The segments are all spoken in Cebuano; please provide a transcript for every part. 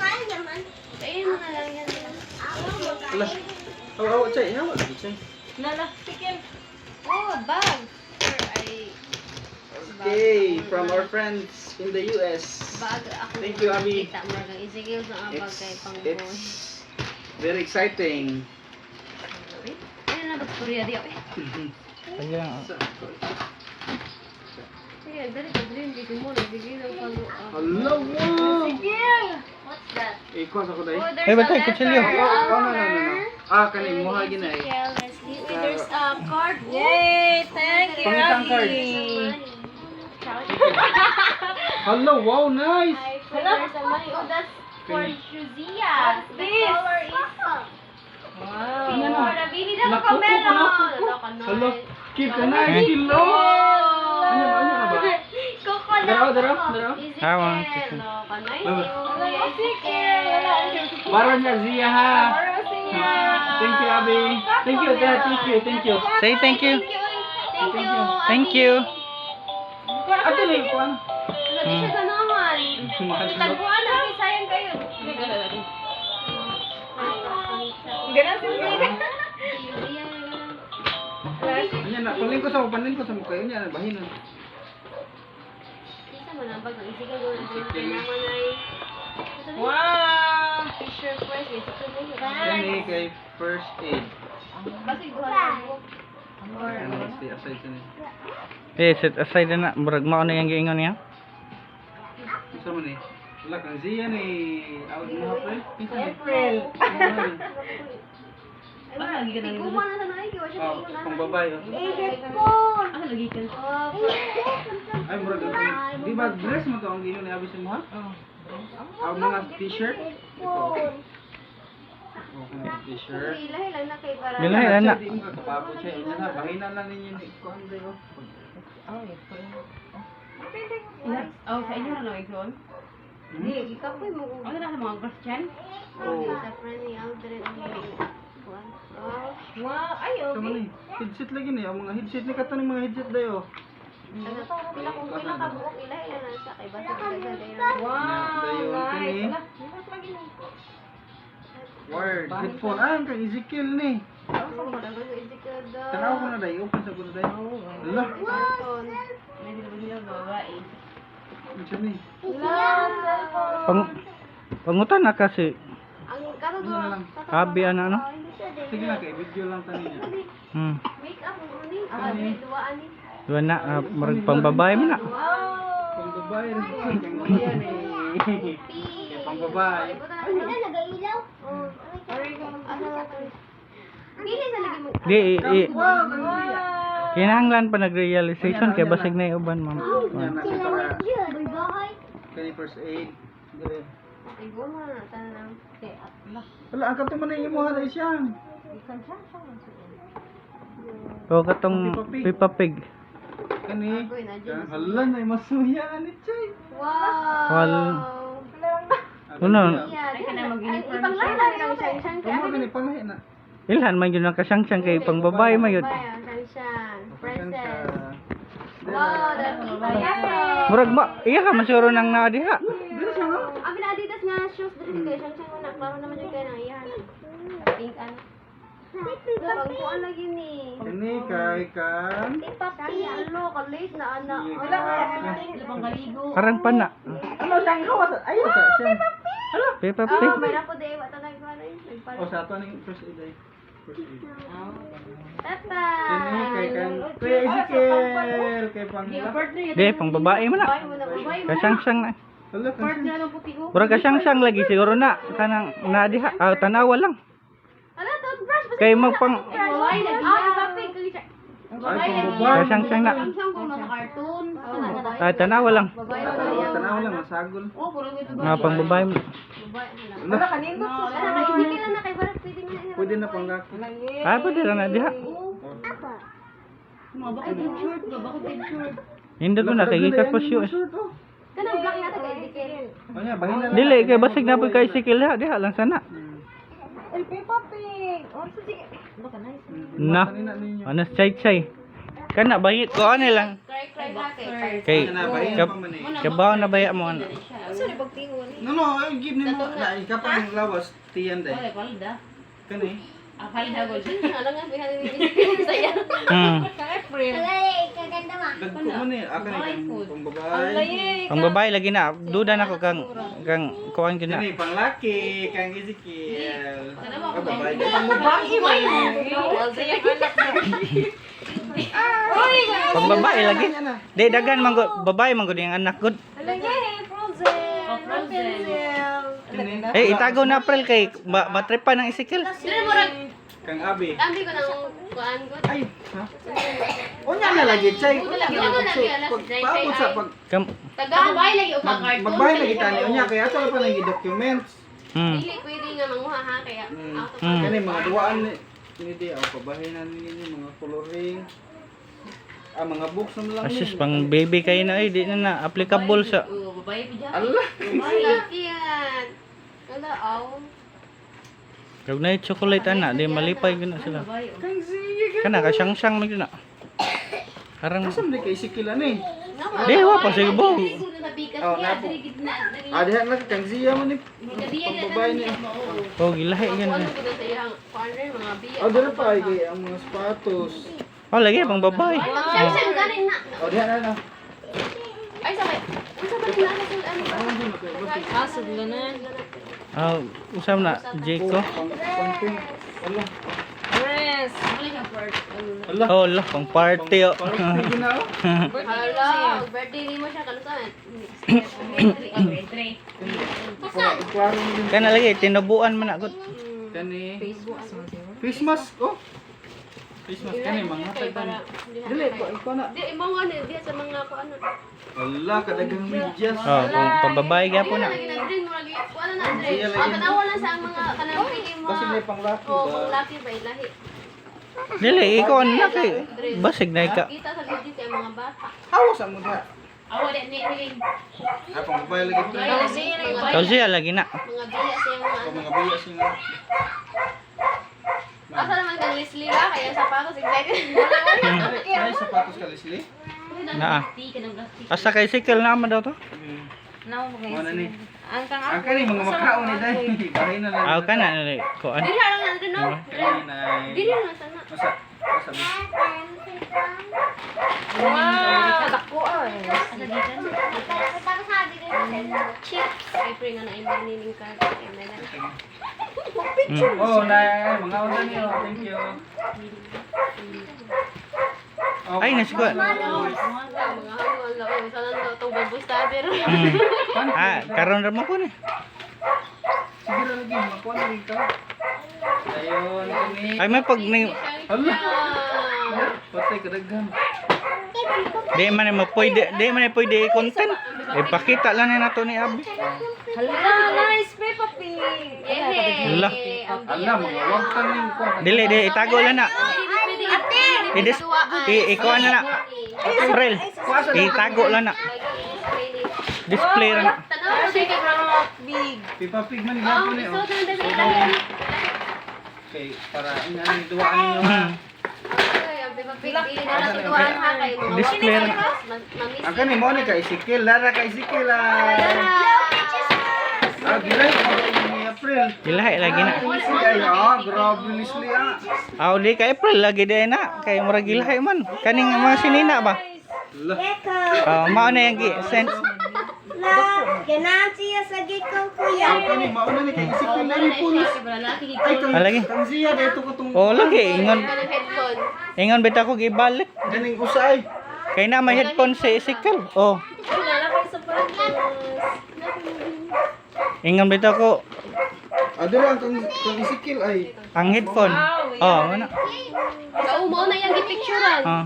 Ayun mo na lang yan. Ala. Aw, aw, chay, hawa lagi, chay. Lala, sikil. Oh, bag. Sir, ay Okay, from our friends in the US. Bag ako. Thank you, Abby. Kita mo lang Ezekiel sa mga bag It's, kay pang it's very exciting. Ano na ba Korea di ako eh. Kaya, Sige, dali ka dream di ko mo nagbigay ng pang Hello, wow! What's that? Ikaw sa ko dai. Oh, there's Ay, a bantay, letter. kutsilyo. Oh, no, no, no, no. Ah, kani mo ha ginay. Ezekiel, Leslie. Wait, there's a card. Yay! Thank you, Pangitang card. Abby. Hello, wow, nice. Hello? There's a money. Oh, that's for Shuzia. What's The this? color is Wow. for the baby na Nakuko ko, melon. nakuko. Hello, keep ka na, kilo. Ano ba, ano ba? Coco na. Daraw, daraw, daraw. Ah, one, Ezekiel. two, No, kanay. Baba. Ezekiel. Wala. Baron niya, Zia ha. Para siya. Thank you, Abby. Thank you, Dad. Thank you, thank you. Say thank you. Thank you. Thank you. Ato na yung kuwan. Ano, di siya ganahan. Tagpuan na, sayang kayo. Ganon si Zia. Ano na, panlingko sa mukha yun yan, bahin na. Isa mo na bag ang isigaw doon. Kailangan ay Wow! Fisher Price. Ezekiel na yun. Yan eh, kay first aid. Basig duha na buok. Or, Ano, stay aside sa niya. Eh, set aside na na. Murag mao na yung giingon niya. Isa man eh. Wala kang Zia ni. Out mo April. April. Tiguma na sa naay, kiwa siya Oh, ingon pang babae. Oh. Ano lagi ka? Ay, murag ang. Di ba dress mo to ang giingon ni Abby sa mo ha? Ang mga t-shirt. Ito. Oh, mga t-shirt. Ilahi lang na kay para. Ilahi lang na. Di mo kakapabot siya. Yun na, bahina lang ninyo ni kuan dayo. Oh, sa inyo na lang ikaw. Di, ikapoy mo. Ano na sa mga Christian? Oh. Sa friend ni Aldrin ang kuan. Oh. Wow, ay, Sa man eh. Headset lagi ni. Ang mga headset ni kato ng mga headset dayo. Ano, pila kung pila ka buok ilahi lang na siya kay basig daghan dayon. Wow, Dayon, nice. kini. Ala, nindot lagi ni. Word. Headphone. Ah, ang kang Ezekiel ni. Oh, dagan ko Ezekiel daw. Tanaw ko na dayo. Open sa ko na dayo. Ala. Cellphone. May nila babae. Ano siya ni? Wala, cellphone. Pangutan na kasi. Ang kato Ano na lang. Abi ano ano? Sige na kay video lang tanin niya. Make up mo ni. Ah, duwa ani. Diba na, ah, murag pang babae mo na. Wow. Pang babae rin. Kang Zia ni. Kay pang babae. Ay, nagailaw. Oh. Dili sa lagi mo. Di, i, Wow, kang Zia. kinahanglan pa nag-realization kay basig na uban, ma'am. Yan na para Bye-bye. kani first aid. Dire. Igo mo na tanan. Wala ang kato man ang imuha na siyang. O katong Peppa Pig. Kani. Agoy na dyan. Hala na masuya ani chay. Wow. Wal. Ano? Yeah, Ay, kana mag-uniform Ipanglahi lang kang siyang siyang kay Kamo gani panglahi na. Ilhan man yun ang kasyang-syang kay pang babae man yun. Bayan, siyang siyang. Princess. Wow. Wow, the Picasso. Murag ba, iya ka masuro nang naa diha. Dire siya no? Abi na Adidas nga shoes diri kay siyang siyang na klaro naman jud kay nang iyahan. Pink ano. Ang kuan lagi ni. Kani kay kan. Papi, alo, ka late na ana. Wala Lubang kaligo. Parang pana. Ano siyang gawas? Ayo sa siya. Peppa Oh, Pig. may na po di wa tanay ko ano O Oh, sa ato ning first aid ay. First aid. Papa. Kani kay kan. Kuya Ezekiel kay pang. Di, pang babae man na. Babae mo na, babae mo na. Kasyang-syang na. Hala kan. Partner ng puti ko. Murag kasyang-syang lagi siguro na kanang naa diha. Ah, tanawa lang. Ala, toothbrush. Basta Kay magpang toothbrush. Ah, papi, kay siya. Ay pang babae. kasyang-syang na. Siyang kung nasa cartoon. Ah, tanawa lang. Babae mo na. Tanaw lang masagol. Oh, puro ito Nga pang babae mo. Babae mo na. Wala kanindot Wala na, kay Ezekiel na kay Barat pwede na. Pwede na pang laki. Ah, pwede lang na diha. Mga bakit yung short ba? Bakit yung short? Hindi ko na kay gikas pa siya. Kanang black na kay Ezekiel. Ano bahin na lang. Dili kay basig na pud kay Ezekiel diha, diha lang sana. Ay, Peppa Pig. Oh, sige. Baka nice. Na. Kanina ninyo. Ano chay chay. Kana bayit ko ano lang. Cry cry ha kay. Kay Kana ba yun kab pa man eh. kabaw na baya mo ano. No no, ay give nimo na ikapan ang lawas tiyan Wala, dai. palda. Kani. Ah, palda ko. Alam nga bihan ni saya. Dagko man eh. Aka ni kang pang babae. Ang babae lagi na duda na ko kang kang kuan gyud na. Kani panglaki kang Ezekiel. Tanawa Ah, ko ba? babae. Pang babae man. Pang babae lagi. Di dagan man gud babae man gud yung anak gud. Oh, frozen. Kani. Eh itago na April kay ba, matrepa ng Ezekiel. Dili mo rag Kang Abi. tambi ko nang kuan ko. Ay, ha? Unya na lagi chay. Unya na lagi, alas, chay, chay, Paabot sa ay. pag Kam Tagaan bay lagi og cartoon. magbahay lagi tani unya kay ato pa nang documents. Dili pwede nga manguha ha kaya out of Kani mga duwaan ni ni di ako pabahay na ninyo mga coloring. Ah, mga books na lang Asus ni. pang baby kay na eh di na na applicable sa Oo, babae pa dyan. Allah. Yan. Wala aw. Kag na chocolate ana di malipay gyud na sila. Babae, oh. Kang sige ka. Kana ka siyang-siyang man gyud na. Karang Asa man kay Ezekiel ani? Di wa pa sige bo. Oh, napo. Ah, diha na kang siya man ni. Pang babae ni. Oh gilahi gyud Ano na. ko na sa iyang kuan rin mga biya. Oh, dira pa ay kay ang mga sapatos. Oh lagi pang babae. Siyang siyang ganin na. Oh, diha na na. Ay sabay. Unsa ba nila sa ano ba? Ah, sudlanan. Ah, usam na Jayco. Pang pang pink. Allah. Dress. Wala siyang part. Ano. Allah. Oh, lah pang party oh. Pang pink na oh. Hala, birthday ni mo siya kanusan. Grade 3. Klaro mo din. Kana lagi tinubuan man na gud. Kani. Face mask oh. Face mask kani mga hatag Para Dili pa ikaw na. Di mo nga ni diha sa mga kuan. Allah kadaghang medyas. Oh, pang pambabae gyapon na. Lagi na drink mo lagi kuan na drink. Oh, tanawa lang sa ang mga kanang pili mo. Kasi may panglaki Oh, ba? pang laki ba lahi. Dili ikaw na kay basig na ka. Kita sa video kay mga bata. Awas ang muda. Awa, di, ni, ni. Ah, pang babae lagi to. Mga Kau siya lagi na. mga biya sa mga Pang mga biya siya. Asa naman kang Leslie ba? Kaya sapatos excited. Ay, sapatos ka Leslie? Naa. Di ka ng gasti. Asa kay Ezekiel na man daw to? Mo na ni. Ang kani mga makaon ni dai. Bahay na lang. Aw kana na kuan. Dili lang na no. Kani na. Dili lang sana. Masa masa Asa gikan? Ay pre nga na imanining ka. Kaya may na. Oh, na mga una niyo. Thank you. Oh, Ay nasiko. Wala, mga hangal na. Oh, sana na itong babusta pero. Ah, karon ra mo ko ni. Sige ra lagi makuha na rin ka. Ayun kani. Ay may pag ni Hala. Patay kadaghan. di man ni mapwede, di man ni pwede i-content. Ipakita lang ni nato ni Abi. Hala, nice Peppa Pig. Yehey. Hala. Ala mga wag ka ning kuha. Dili di itago lang na. I-dis i ikuan na na. April. Itago lang na. Display ra na. Tanaw siya kay bro. Big. Peppa Pig man Oh, gyapon ni. so oh. na dali. Okay, para ina ni duwaan ninyo ha. Ay, ang Peppa Pig dili na lang tuwaan ha kay mga Display ra na. Mamiss. Ang kani mo ni kay Ezekiel, lara kay Ezekiel. Ah, Ah, gilay ni April. Ilahi lagi na. Sige ay, ah, grabe Leslie ah. Aw di kay April lagi di na kay murag ilahi man. Kaning mga sinina ba? Ala. Ah, mao na yung gi send. Ang kani mao na ni kay Ezekiel lagi pulos. Ay kang Ah, lagi. kang siya dito ko tong Oh, lagi ingon Kanang headphone. ingon bitaw ko gibalik. ganing usay. Kay na may headphone si Ezekiel. Oh, Wala kay sapatos. ingon bitaw ko Ah, dili ang kang kang Ezekiel ay. ang headphone. Oh, mao na. Kao mo na yang gipicturean. Oh.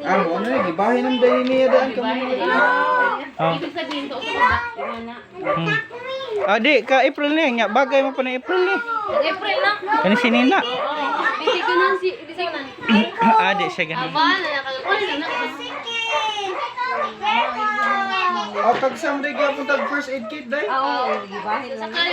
Ah, mo na ni gibahin ang dai niya daan kamo ni. Oh. Ibig sabihin to sa black. Wala. Ah, di ka April ni nya bagay mo pa ni April ni. April na. Kani si Nina. Di ganan si di sa Ah, di siya ganan. Aba na nakang na. Oh, kag sam ri gyapon tag first aid kit dai. Oo, gibahin lang. Sakali